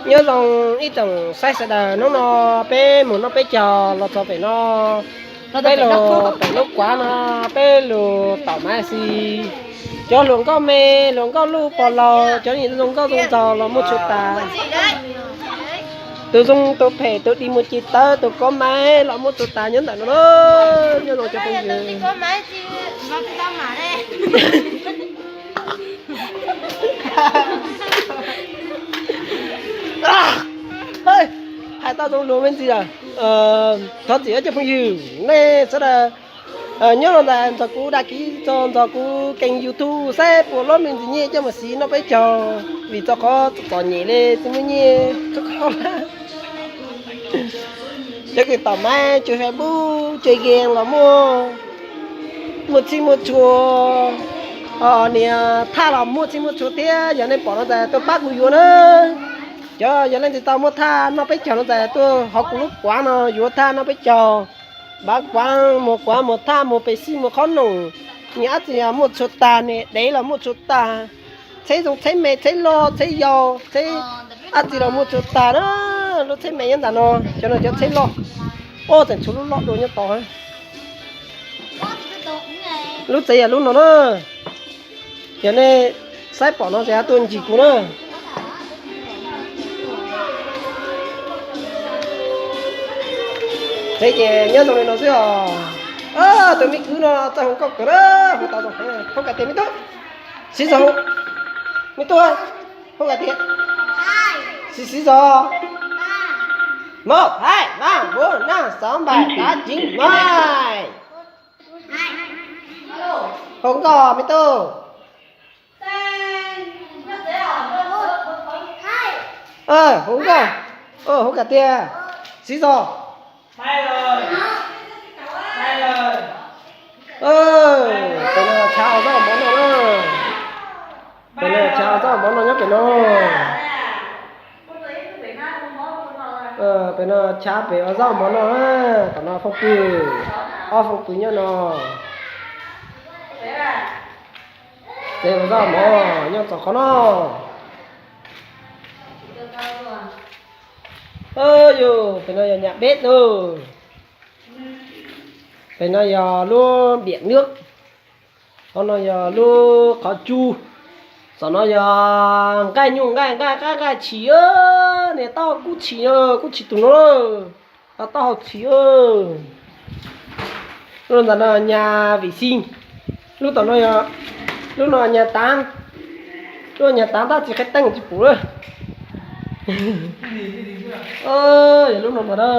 Nyob zoo ib tsoom saib sawv daws, hnub no peb mus noj peb caug los txog pem no, peb los pem lub kuav no, peb los tom maiv xis. Cov hluas nkauj me, hluas nkauj luj pog laus, cov zoo nkauj zoo nraug los muaj txhua tas. Tus zoo tus phem, tus dig mus ci tawb, tus kov maiv los muaj txhua tas nyob ntawm no na. Nyob zoo cov phooj ywg. Hais tau zoo luag me ntsis lawm. Thov txim cov phooj ywg, nej sawv daws nyob los ntawm nrog kuv đăng ký, nrog kuv kênh YouTube saib puas lob me ntsis nyiaj coj mus siv noj peb caug, vim rau qhov txom nyem li tsis muaj nyiaj. Cov kws tom maiv, tswv Facebook, tswv game los muaj, muaj txhij muaj txhua, niag thaj los muaj txhij muaj txhua thiab. Yog nej pom no tas tuaj pab kuv yuav na. Cov yog leej twg tau muaj thaj noj peb caug no tas tuaj hauv kuv lub kuav no yuav thaj noj peb caug. Npav kuav, muag kuav, muag thaj, muag pes xij, muag qhob noom, nyias dab tsi muaj txhua tag, niag dev los muaj txhua tag. Txheb zoo, txheb me, txheb loj, txheb yau, txheb dab tsi los muaj txhua tag na. Lub txheb me nyob ntawm no, cov no cov txheb loj. Ua tseem tshuav lub loj dua nyob tod. Lub tsev yog lub no na. Yog nej saib pom no ces tuaj ntsib kuv na. Tsev ces nyob zoo li no xwb os. Tus me kwv no txawj hu nkauj kawg na, hu tau zoo heev. Phoob Kas tias me tub, siv zog, me tub, Phoob Kas tias siv, siv zog. Một, hai, ba, bốn, năm, sáu, bảy, tám, chín, mười. Hu nkauj me tub. Hu nkauj, Phoob Kas tias siv zog. Pem no chav ua zaub mov noj na. Pem no chav ua zaub mov noj nyob pem no. Pem no chav pem ua zaub mov noj na. Tom no Phoob Pw, ob Phoob Pw nyob no. Tsev ua zaub mov nyob txog qhov no. Yus, pem no yog nhà bếp na. Pem no yog lub bếp nướng. Qhov no yog lub qhov tsub. Tom no yog nqaij nyuj nqaij nqaij nqaij nqaij tshis, niag taub hau kub tshis, kub tshis tus no, taub hau tshis. Lub ntawm no nhà vệ sinh. Lub tom no, lub no nhà tắm. Lub nhà tắm tab tsis qhib teeb tsis pum lawm. Yog lub no ntag na.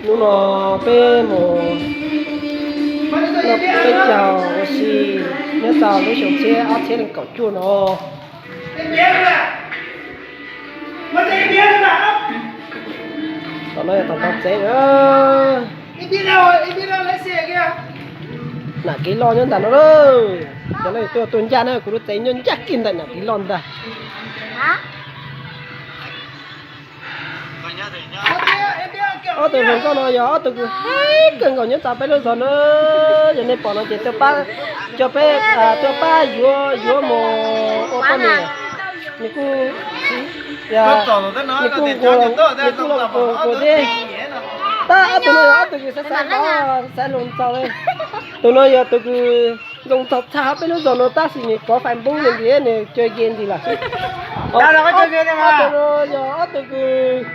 Hnub no peb mus noj peb caug ua si nyob rau lub xyoo txhiab ob txhiab leej kaum cuaj no. Tom no yog tom tau tsev na. Nam kev loj nyob ntawm no lawm. Cov no tuaj tuaj ncaj na, kuv lub tsev nyob ncaj kiag ntawm nam kev loj ntag. Ob tug hluas nkauj no yog ob tug kws haib kawg nkaus nyob rau peb lub zos na. Yog nej pom no ces tuaj pab, coj peb, tuaj pab yuav, yuav mus ua poj niam. Nws kuj, nws kuj nquag, nws kuj los nquag nquag thiab. Tab ob tug no yog ob tug kws xaiv xaiv los xaiv los txog li. Tus no yog tus kws zoo txog tshaj peb lub zos no tab sis nws kov Facebook nws ntiav nws cov game ntxiv lawm. Ob tug no yog ob tug kws,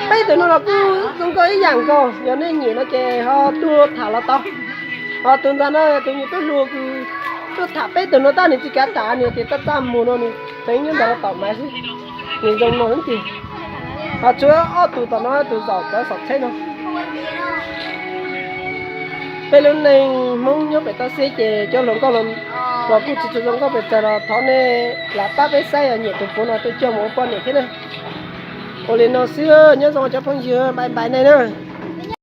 peb tug no los kuj zoo nkauj ib yam nkaus, yog nej nyiam no ces ho tuaj tham los tau. Ho tus ntawd no tus nyuam tub hluas kws tuaj tham peb tug no tab nws tsis kav tham, nws tias tab tab mus no nws tseev nyob ntawd los tom maiv xwb, nws zoo no heev tiag. Ho tshuav ob tug tom no, tus zaum txawv saum tsheb no. Peb lub neej Hmoob nyob pem toj siab ces cov hluas nkauj los kuj tsis tshua zoo nkauj pes tsawg los thov nej lam pab peb saib, nyiam tus puav no tuaj coj mus ua poj niam thiab na. Ua li no xwb, nyob zoo cov phooj ywg, bye bye nej na.